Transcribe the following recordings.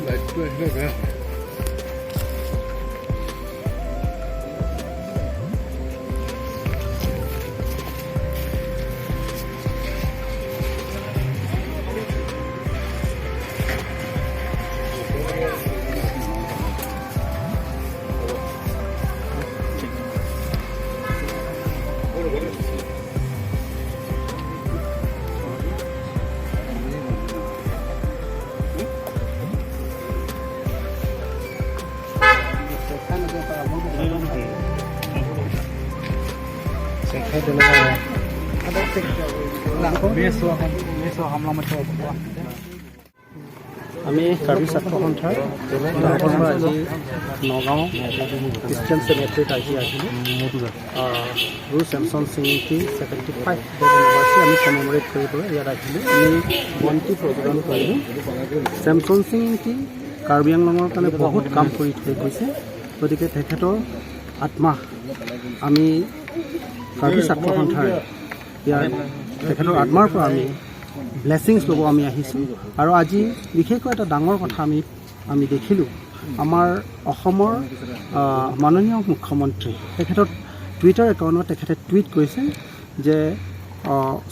লাইটটো আহিলে বেয়া। আমি কাৰ্বি ছাত্ৰ সন্থাৰ তৰফৰ পৰা আজি নগাঁও খ্ৰীষ্টিয়ান চেমেট্ৰিত আজি আহিলোঁ। ৰু Samson Singh Ingti 75 death anniversary আমি কমেমৰেট কৰিবলৈ ইয়াত আহিলোঁ। আমি বন্তি প্ৰজ্বলন কৰিলোঁ। চেমচন সিং ইংতি কাৰ্বি আংলঙৰ কাৰণে বহুত কাম কৰি থৈ গৈছে। গতিকে তেখেতৰ আত্মা আমি কাৰ্বি ছাত্ৰ সন্থাৰ ইয়াৰ তেখেতৰ আত্মাৰ পৰা আমি ব্লেছিংছ ল'ব আমি আহিছোঁ। আৰু আজি বিশেষকৈ এটা ডাঙৰ কথা আমি দেখিলোঁ, আমাৰ অসমৰ মাননীয় মুখ্যমন্ত্ৰী, তেখেতৰ টুইটাৰ একাউণ্টত তেখেতে টুইট কৰিছে যে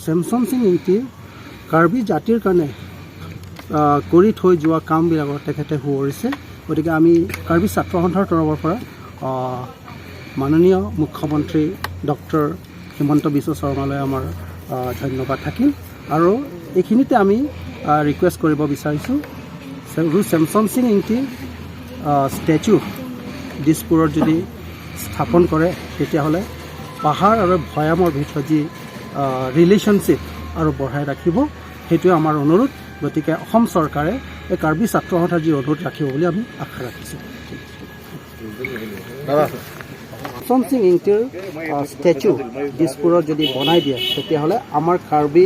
চেমচন সিং ইংতিৰ কাৰ্বি জাতিৰ কাৰণে কৰি থৈ যোৱা কামবিলাকত তেখেতে সোঁৱৰিছে। গতিকে আমি কাৰ্বি ছাত্ৰ সন্থাৰ তৰফৰ পৰা মাননীয় মুখ্যমন্ত্ৰী ডক্টৰ হিমন্ত বিশ্ব শৰ্মালৈ আমাৰ ধন্যবাদ থাকিল। আৰু এইখিনিতে আমি ৰিকুৱেষ্ট কৰিব বিচাৰিছোঁ, ৰু চেমচন সিং ইংতিৰ ষ্টেচু দিছপুৰত যদি স্থাপন কৰে, তেতিয়াহ'লে পাহাৰ আৰু ভৈয়ামৰ ভিতৰত যি ৰিলেশ্যনশ্বিপ আৰু বঢ়াই ৰাখিব, সেইটোৱে আমাৰ অনুৰোধ। গতিকে অসম চৰকাৰে এই কাৰ্বি ছাত্ৰ সন্থাৰ যি অনুৰোধ ৰাখিব বুলি আমি আশা ৰাখিছোঁ। চেমচন সিং ইংতিৰ ষ্টেচু দিছপুৰত যদি বনাই দিয়ে, তেতিয়াহ'লে আমাৰ কাৰ্বি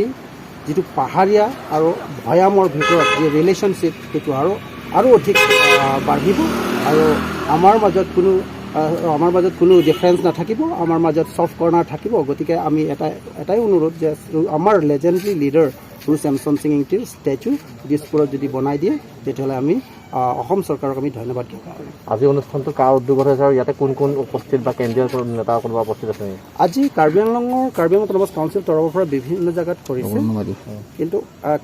যিটো পাহাৰীয়া আৰু ভৈয়ামৰ ভিতৰত যি ৰিলেশ্যনশ্বিপ, সেইটো আৰু অধিক বাঢ়িব আৰু আমাৰ মাজত কোনো ডিফাৰেঞ্চ নাথাকিব, আমাৰ মাজত ছফ্ট কৰ্ণাৰ থাকিব। গতিকে আমি এটাই অনুৰোধ যে আমাৰ লেজেণ্ডাৰী লিডাৰ ৰু চেমচন সিং ইংতিৰ ষ্টেচু দিছপুৰত যদি বনাই দিয়ে, তেতিয়াহ'লে আমি অসম চৰকাৰক আমি ধন্যবাদ জ্ঞাপন কৰিম। আজি অনুষ্ঠানটো কাৰ উদ্যোগত হৈছে আৰু ইয়াতে কোন কোন উপস্থিত বা কেন্দ্ৰীয় কোনো নেতা কোনোবা উপস্থিত আছে নেকি? আজি কাৰ্বি আংলঙৰ কাৰ্বি আংলং অট'নমাছ কাউন্সিল তৰফৰ পৰা বিভিন্ন জেগাত কৰিছে। কিন্তু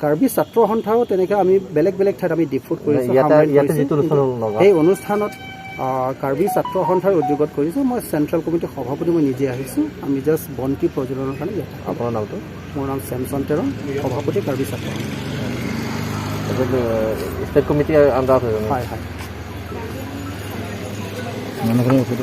কাৰ্বি ছাত্ৰ সন্থাও তেনেকৈ আমি বেলেগ বেলেগ ঠাইত আমি ডিফুত কৰিছোঁ, ইয়াতে হামলাইত ইয়াতে কৰিছোঁ। যিটো অনুষ্ঠান নগাঁও সেই অনুষ্ঠানত কাৰ্বি ছাত্ৰ সন্থাৰ উদ্যোগত কৰিছোঁ। মই চেণ্ট্ৰেল কমিটিৰ সভাপতি, মই নিজে আহিছোঁ। আমি জাষ্ট বন্তি প্ৰজ্বলনৰ কাৰণে ইয়াত থাকিম। আপোনাৰ নামটো? মোৰ নাম চেমচন তেৰণ, সভাপতি, কাৰ্বি ছাত্ৰ সন্থা। ষ্টেট কমিটিৰ আণ্ডাৰত হৈছে? হয়। মানুহখিনি উঠি।